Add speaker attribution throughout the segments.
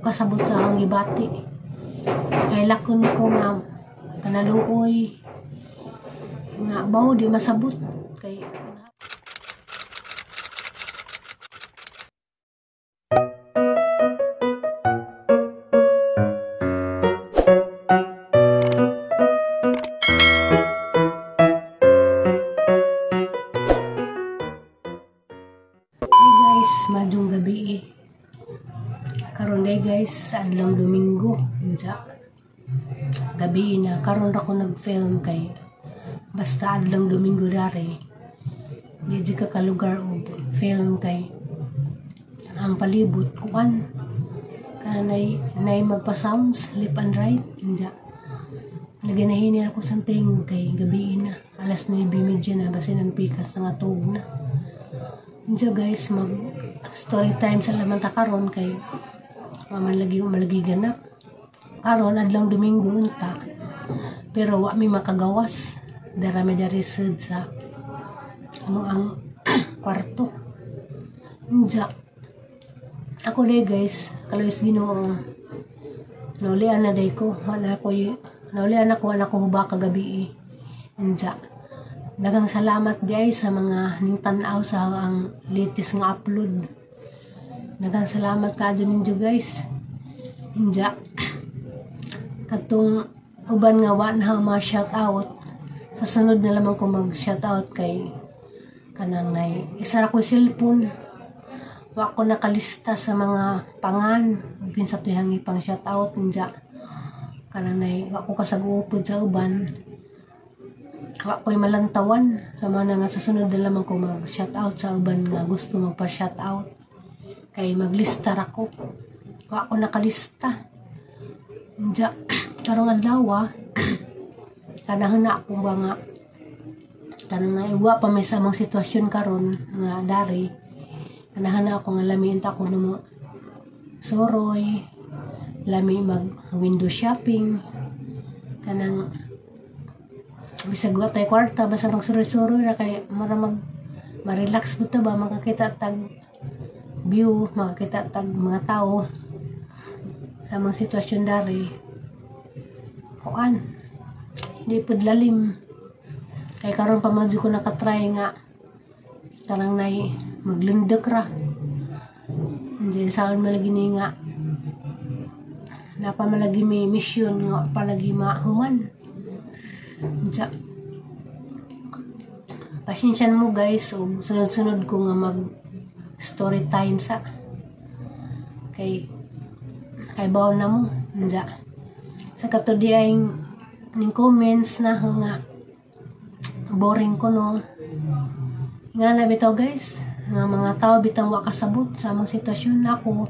Speaker 1: Ko kasabot sa akong gibati. Kay lakon ko nga kanaluoy nga bawo di masabot kay. Maayong gabi eh. Karon day guys, adlong Domingo, unsa. Gabi na karon ra ko nag-film kay basta adlong Domingo dare. Di jud ka kalugar og film kay ang palibot kuan kanay nay magpa-sounds left and right unsa. Naginahini ako sa tingog kay gabi na, alas 9:30 na basin ang pikas nga tuog na. Unsa guys, mag story time sa laman ta karon kay malagi malagi ganap. Karon adlong Domingo unta. Pero wa mi makagawas. Dara mi diri sud sa amo ang kwarto. Unsa. Ako day guys, kaluoy Ginoo. Naulian na day ko, wala ko naulian ako, wala ko huba kagabi. Unsa. Daghang salamat guys sa mga ningtan-aw sa ang latest nga upload. Daghang salamat kaadyo ninyo guys. Inja. Katong uban nga wa na ma-shout out. Sa sunod na lamang ko mag-shout out kay kanang nay isa ra ko cellphone. Wa ko nakalista sa mga pangan ug kinsa tuyang ipang shout out inja. Kanang nay wa ko kasag-upod sa uban. Wa ko'y malantawan sa mga nga sa sunod na lamang ko mag-shout out sa uban nga gusto magpa-shout out kay maglista ra ko. Wa ko nakalista. Unja karong adlaw kanahon na ako ba nga tanang na iwa pa may sa among sitwasyon karon nga dari kanahon na ako nga lami unta ko nimo suroy, lami mag window shopping kanang bisag wa tay kwarta basta magsuroy-suroy ra kay mura mag ma-relax pud ta ba, makakita tag view, makakita tag mga tao sa mga sitwasyon dari kuan di pud lalim kay karon pa man jud ko nakatry nga kanang nay maglundok ra. Andiyan saan malagi ni nga napa malagi may mission nga palagi mahuman. Unsa. Pasensyan mo guys, so sunod-sunod ko nga mag story time sa kay kay bawo na mo. Unsa. Sa kato di ay ning comments na nga boring ko no. Nga na bitaw guys, nga mga tao bitang wa kasabot sa among sitwasyon ako.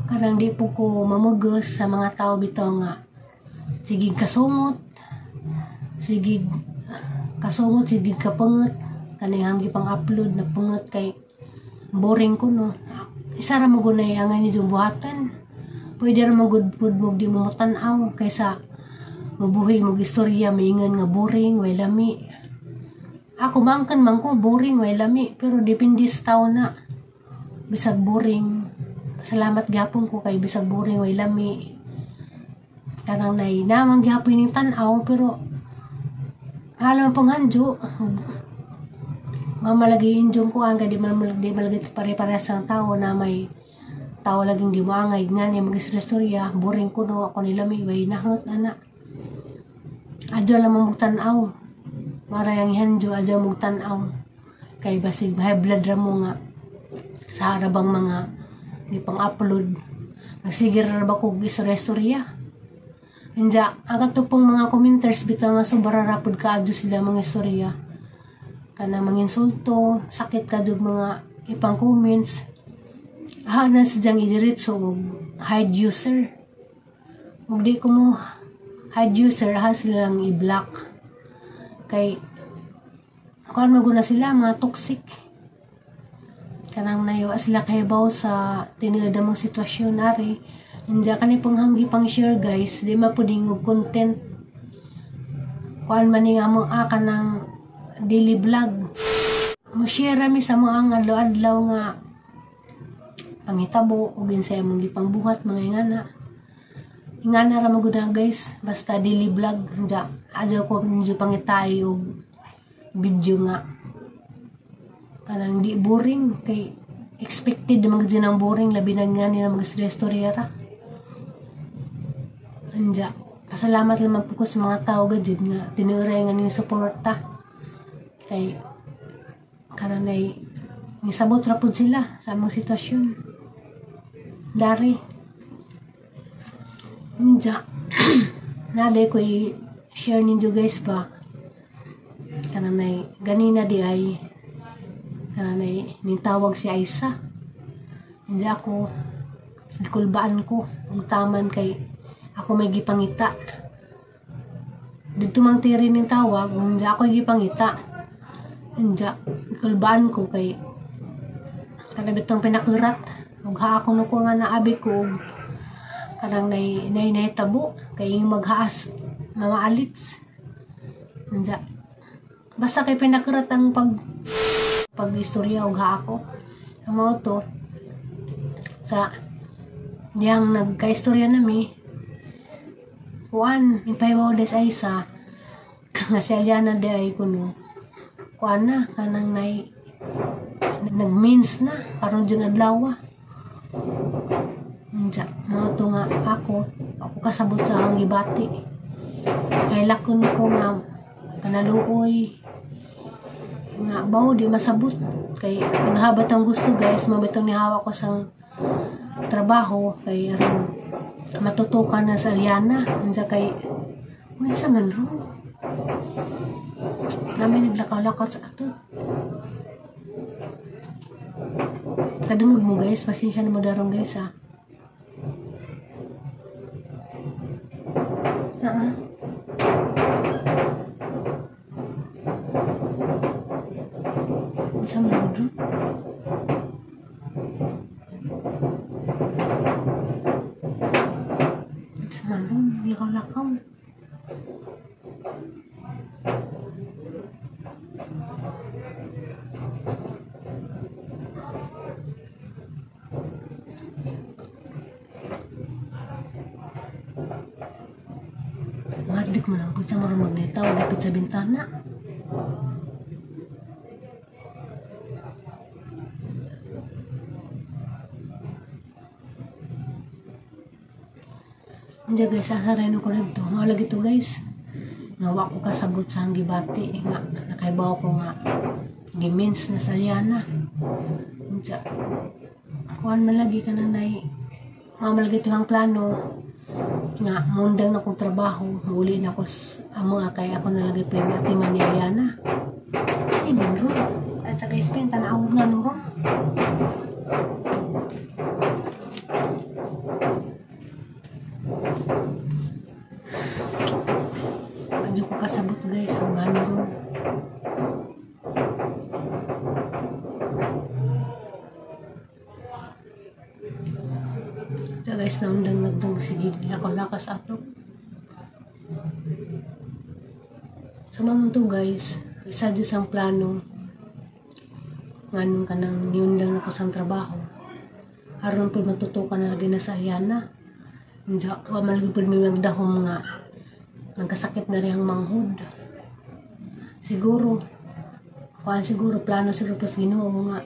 Speaker 1: Kanang di po ko mamugos sa mga tao bitaw nga sige kasungot. Sige kasungot, sige kapangot kaning hanggi pang upload na pangot kay boring ko no. Isa ra mo gunay angay ni buhatan. Pwede ra mo gud pud mo di mo tan-aw kaysa mabuhi mo istorya maingon nga boring way lami. Ako mangkan man ko boring way lami pero depende sa tao na. Bisag boring, salamat gyapon ko kay bisag boring way lami. Kanang nay namang gyapon ning tan-aw pero alam pang hanjo mamalagi injong ko ang di man di malagi pare-parehas ang tao na may tao laging di moangay nga niya mag-istorya boring ko no ako nila may way nahot ana adyo lang mo tan-aw marayang hanjo adyo mo tan-aw kay basig high blood ra mo nga sa harabang mga di pang upload nagsigir ra ba ko istorya. Inja, ang kato pong mga commenters bitaw nga sobra rapod kaadyo sila mga istorya. Kanang mga insulto, sakit ka jud mga ipang comments. Ah, na sidyang idiretso og hide user. Ug di ko mo hide user, ha sila lang i-block. Kay kuan mo na sila mga toxic. Kanang nayo sila kahibaw sa tinuod mong sitwasyon ari. Inja kani pong hanggi pang share guys, di mapuding og content. Kuan man ni nga mo kanang daily vlog. Mo share mi sa mga adlaw-adlaw nga panghitabo ug unsay among gipangbuhat mga ingana. Ingana ra magud na guys, basta daily vlog. Nya adyo ko medyo pangitay og video nga kanang di boring kay expected man gud ang boring, labi na nga nila mag-istorya ra. Anja, pasalamat lang po ko sa mga tao gud nga tinuray nga ning suporta kay karanay nisabot ra pud sila sa among sitwasyon dari. Anja, naday ko i-share ninyo guys ba kananay ganina di ay kananay nitawag si Aisa. Anja ako gikulbaan ko ug taman kay ako may gipangita. Dito mang tiri ning tawag, anja ako gipangita. Anja gikulbaan ko kay kanang bitong pinakurat ug ha ako nuko nga naabi ko ug kanang nay nay nahitabo kay maghaas mamaalits. Anja basta kay pinakurat ang pag istorya og ha ako. Mao to sa diyang nagkaistorya nami kuan ipahiwaw des Aisa nga si Aliana di ay kuno kuan na kanang nay nagmeans na karon diyang adlaw. Anja mao to nga ako kasabot sa akong gibati kay lakon ko nga kanaluoy nga bawo di masabot kay ang habat ang gusto guys, mabitong nihawa ko sang trabaho kay aron matutukan na sa Aliana. Anja kay wala sa man ro namin naglakaw-lakaw sa ato. Kadungog mo guys, pasensya na mo darong guys ha. Sa man ro sa man ro lakaw-lakaw. Mardik mo lang kung sa marong magnetaw dapit sa bintana. Hindi guys, asarin ko nagto. Nga lagi to guys. Nga wa ko kasabot sa gibati. Nga nakaibaw ko nga gimins na sa Aliana. Unsa kuan man lagi ka na nay. Nga malagi to ang plano nga mundang na kong trabaho, muli na ko amo kay ako na lagi pa yung atiman ni Aliana. Ay manro. At sa guys, pin tanaw nga nuro. Adyo ko kasabot guys, ang ano ron. Ito guys, naundang nagdang sige, lakaw-lakas ato. So mamon to guys, isa dyan sang plano. Nganong ka nang niundang ako sang trabaho. Aron po matutukan na lagi na sa Aliana. Diya, wamalagi po may magdahom nga nagkasakit na rin ang manghod. Siguro, kuan siguro, plano siguro pas Ginoo nga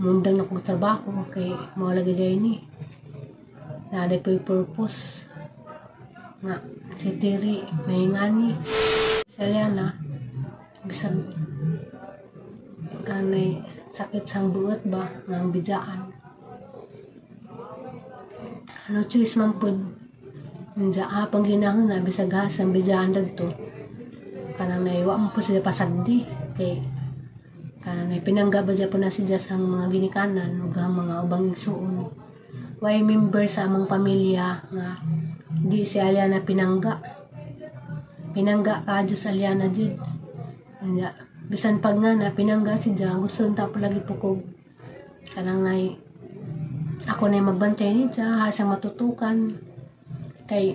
Speaker 1: mundang na kong trabaho kay mao lagi day ni. Naaday po yung purpose nga si Tiri may ngani. Si Aliana, bisag kanay sakit sang buot ba nga ang bidjaan. No choice man pud. Unsa apang ginahon na bisag hasang bidjaan dagto. Kanang naiwa mo po sila pasagdi kay kanang nay pinangga ba dya po na siya sa mga ginikanan ug ang mga ubang igsuon. Way member sa among pamilya nga di si Aliana pinangga. Pinangga ka sa Aliana jud. Unsa bisan pag nga na pinangga si dya, gusto unta po lagi po kog kanang nay ako na magbantay ni siya hasang matutukan kay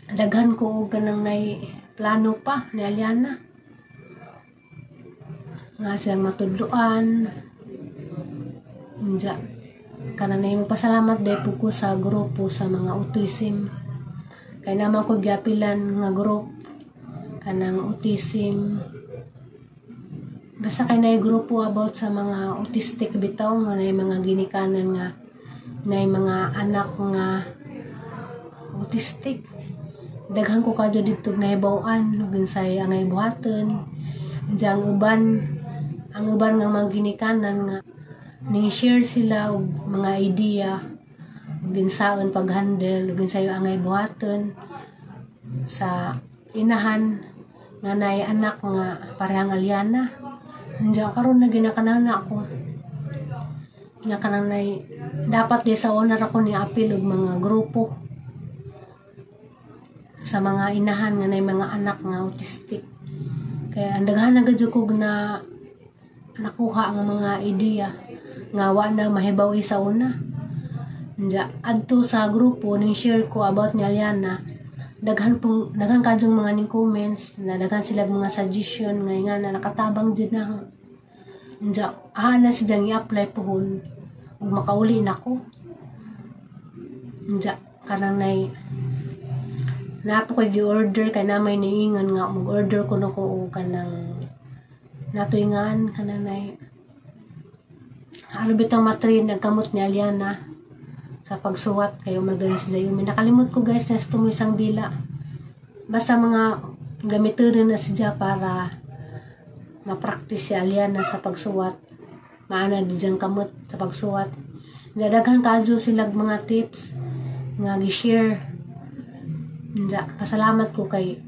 Speaker 1: daghan ko og kanang nay plano pa ni Aliana nga siyang matudloan. Unja Kanang nay magpasalamat day po ko sa grupo sa mga autism. Kay naman ko giapilan nga group kanang autism. Basta kay nay grupo about sa mga autistic bitaw nga nay mga ginikanan nga nay mga anak nga autistic. Daghan ko kadyo didto nahibaw-an ug unsay angay buhaton. Diyan ang uban nga mga ginikanan nga ning share sila og mga idea ug unsaon pag-handle ug unsay angay buhaton sa inahan nga nay anak nga parehang Aliana. Diyan karon na ginakanana ako nga kanang nay dapat di sa una ra ko ni apil og mga grupo sa mga inahan nga nay mga anak nga autistic. Kaya ang daghan na gud kog na nakuha nga mga ideya nga wa na mahibaw sa una. Nya adto sa grupo ning share ko about ni Aliana, daghan pong daghan kadyong mga ning comments na daghan sila mga suggestion nga nga na nakatabang jud na. Nya ana si jang i-apply pohon ug makauli nako. Nya kanang nay naa po koy gi-order kay namay niingon nga mag-order ko no ko og kanang natoy ngan kanang nay ano bitang matrin nagkamot ni Aliana sa pagsuwat kayo magaling si Zayumi. Nakalimot ko, guys, na mo isang dila. Basta mga gamitin na siya para ma-practice si Aliana sa pagsuwat. Maana di diyang kamot sa pagsuwat. Daghan kadyo sila mga tips nga gi-share. Nja, pasalamat ko kay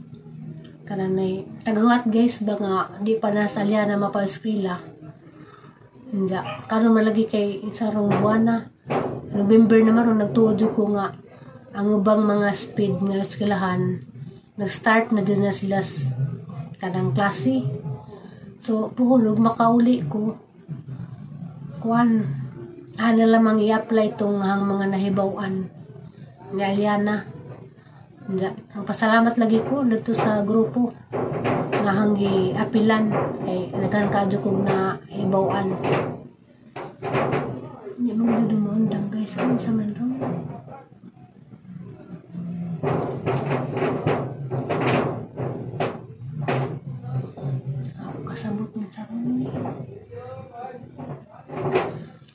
Speaker 1: kananay tagawat, guys, ba nga di pa na sa Aliana mapa-eskwela. Nja, karon malagi kay isa rong buwana. November na maron, nagtuo jud ko nga ang ubang mga speed nga eskwelahan nag-start na din na sila kanang klase. So puhon ug makauli ko kuan ana lamang i-apply itong ang mga nahibaw-an ni Aliana. Nja, ang pasalamat lagi ko dito sa grupo nga hanggi apilan kay daghan kadyo kog na hibaw-an. Hindi mo gud undang, guys, kung sa man ron. Ako kasabot ng sarong eh.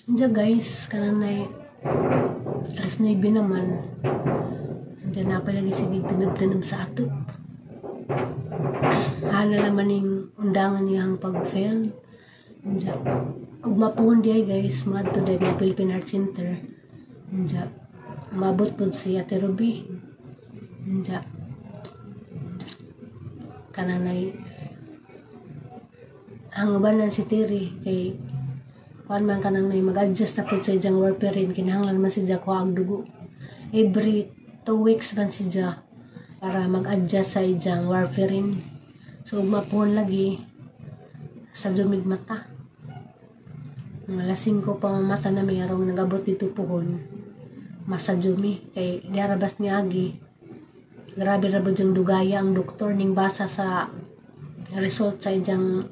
Speaker 1: Andiyan, guys, kanang nay alas 9 naman. Andiyan na palagi sige tinab-tinab sa atop. Hala naman yung undangan niyang pag-fail. Andiyan. Ug mapuhon diay, guys, moadto diay mga Philippine Heart Center. Andiyan. Umabot pud si Ate Ruby. Andiyan. Kanang nay ang ubanan si Terry kay kuan man kanang nay mag-adjust na pud sa iyang warfarin, kinahanglan man siya kuha ang dugo every 2 weeks man siya para mag-adjust sa iyang warfarin. So mapuhon lagi sa dumig mata, mga alas 5 pa mamata na may arong nagabot dito puhon masadjumi kay diarabas ni agi. Grabe ra ba diyang dugaya ang doktor ning basa sa result sa iyang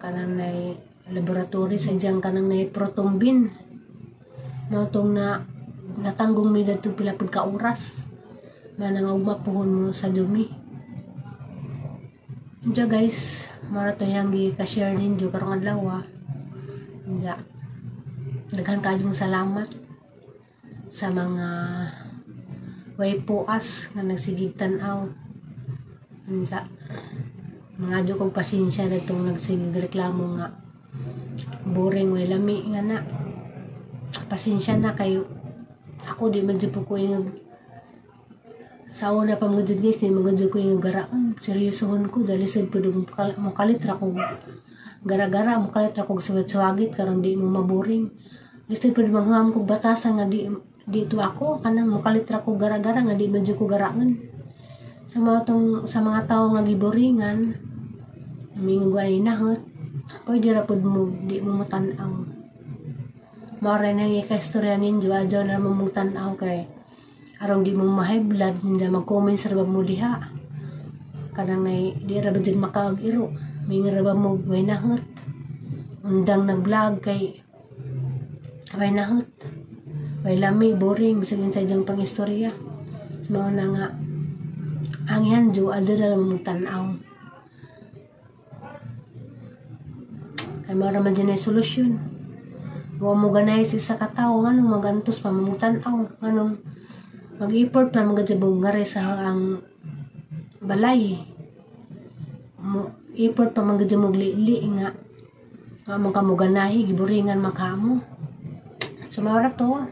Speaker 1: kanang nay laboratory sa iyang kanang nay prothrombin mao tong na natanggong mi dadto pila pud ka oras manang ugma puhon mo sa dumi. Diya, guys, mara to yang gi ka-share ninyo karong adlaw. Diya, daghan kaayong salamat sa mga way puas nga nagsigig tan-aw. Diya, mga adyo kong pasensya datong nagsigig reklamo nga boring, way lami nga na. Pasensya na kayo, ako di man jud po ko ingag sa una pa mga jud, guys, di man jud ko ingag garaon. Seryosohon ko dali sad pud mokalit ra ko gara-gara, mokalit ra ko suwat-suwagit karon di mo maboring. Lisod pud mangham kog batasan nga di dito ako kanang mokalit ra ko gara-gara nga di man jud ko garaon. Sa mga tong sa mga tawo nga giboringan, mingon ay nahot, pwede ra pud mo di mo motan-aw. Mao ra nang ika-istorya ninyo, adyaw na mo mong tan-aw kay aron di mo ma-high blood. Hindi mag-comment sa ba mo diha kanang nay di ra ba jud makaag-iro, mingon ra ba mo way nahot undang nag-vlog kay Way nahot. Way lami, boring, bisag sa inyong pangistorya. So, mao na nga, ang yanjo, adto na lang mong tanaw. Kay mao ra man dyan ay solusyon. Wa mo ganahi sa isa ka tawo, nganong magantos pa mo tanaw, nganong mag-effort pa mga ngare sa ang balay. Mo effort pa man gud mo lili nga nga mo ka mo ganahi, giburingan makamo. So mao ra to.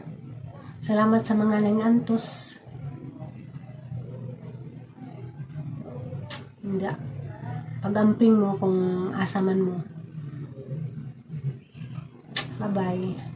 Speaker 1: Salamat sa mga nang-antos. Hindi. Pag-amping mo kung asa man mo. Bye-bye.